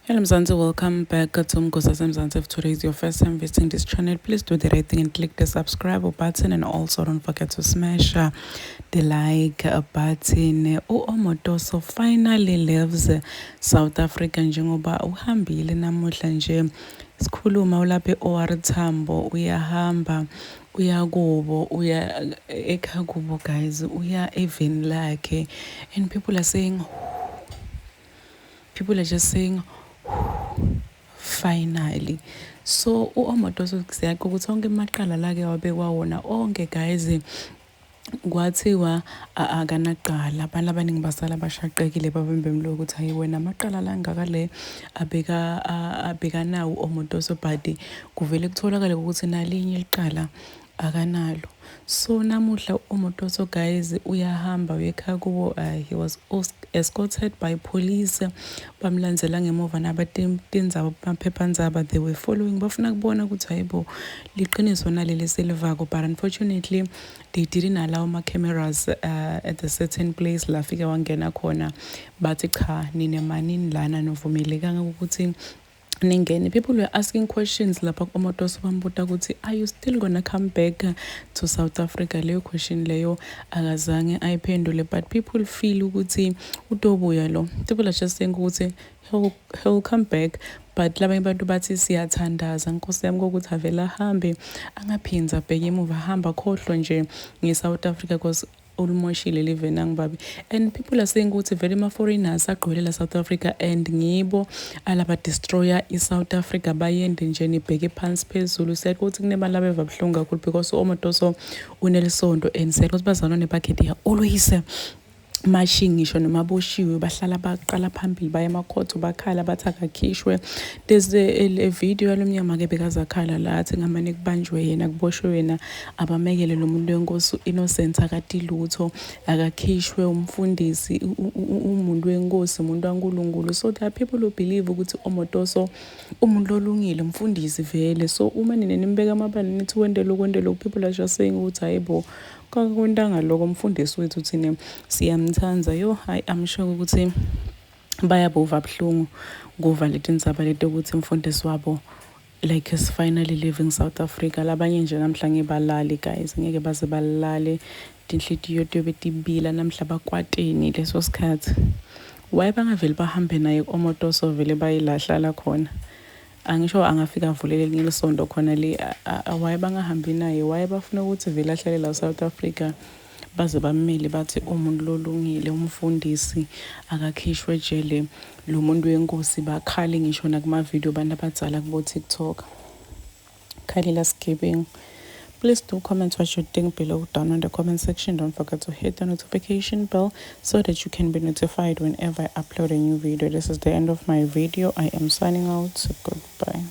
Hello Mzansi, welcome back to Mgosi Mzansi. If today is your first time visiting this channel, please do the right thing and click the subscribe button, and also don't forget to smash the like button. U-Omotoso finally leaves South Africa njengoba uhambile namuhla nje sikhuluma ulapha e-OR Tambo, uyahamba uya kubo, uya ekhaya kubo guys, uya eveni lakhe, and people are just saying, "Finally." So u-Omotoso siyaqo ukuthi onke amaqala la-ke wabekwa wona onke guys, kwathiwa akanaqala. Abantu abaningi basala bashaqekile, babambe emlomo ukuthi hayi wena, amaqala la ngaka le abeka abekanawo u-Omotoso, but kuvele kutholakale ukuthi nalinye iqala akanalo. So namuhla u-Omotoso guys uyahamba uyekhaya kubo. He was escorted by police, bamlandzela ngemuva nabatindzaba, amaphephandzaba, they were following, bafuna kubona ukuthi hayibo, liqiniso naleli selivako. But unfortunately they didn't allow ama-cameras at the certain place la fike wangena khona. Bathi cha, nine manini lana, nivumelekanga ukuthi ningene. People were asking questions lapha ku-Omotoso, bambuta ukuthi, "Are you still gonna come back to South Africa?" Leyo question leyo akazange ayiphendule, but people feel ukuthi utobuya lo. People are just saying ukuthi he'll come back, but labanye abantu bathi siyathandaza, nkosi yami, kokuthi avele ahambe, angaphindzi abheke emuva, ahamba khohlwe nje nge-South Africa, because ulimoshile live nangibabi. And people are saying ukuthi vele ama-foreigners agqwelela South Africa and ngibo alaba-destroya i-South Africa, bayende nje nibheke phansi phezulu. Siyati ukuthi kunemali abeva buhlungu kakhulu because u-Omotoso unelisonto, and siyati ukuthi bazalwane bakhe, they are always mashi, ngisho noma boshiwe bahlala baqala phambili, baye emakhotho, bakhala bathi akakhishwe. There's a video yalomnyama-ke bekazakhala la athi ngamane kubanjwe yena, kuboshwe yena, abamekele lo muntu wenkosi innocent, akati lutho, akakhishwe umfundisi, umuntu wenkosi, umuntu kaNkulunkulu. So there are people who believe ukuthi Omotoso umuntu olungile, umfundisi vele. So uma nina nimbeka amabala nithi wendele ukwendele, people are just saying ukuthi hayibo, kakwentanga lokho, umfundisi wethu thina siyamthanda. Yo, hayi, I'm sure ukuthi bayabuva buhlungu kuva leti ndzaba leti ukuthi umfundisi wabo like is finally leaving South Africa. Labanye nje namhla ngebalali guys, ngeke baze balale, tinhlitiyo tiyobe tibila namhla, bakwateni leso sikhathi. Why bangaveli bahambe naye Omotoso vele bayilahlala khona? Angisho angafika avulele elinye lisonto khona le. Why bangahambi naye? Why bafuna ukuthi vele ahlale la South Africa, baze bammele bathi umuntu lolungile, umfundisi, akakhishwe ejele lo muntu wenkosi? Bakhale ngisho nakuma-video, abantu abadzala kubo-TikTok khalela sigebengu. Please do comment what you think below down in the comment section. Don't forget to hit the notification bell so that you can be notified whenever I upload a new video. This is the end of my video. I am signing out. Goodbye.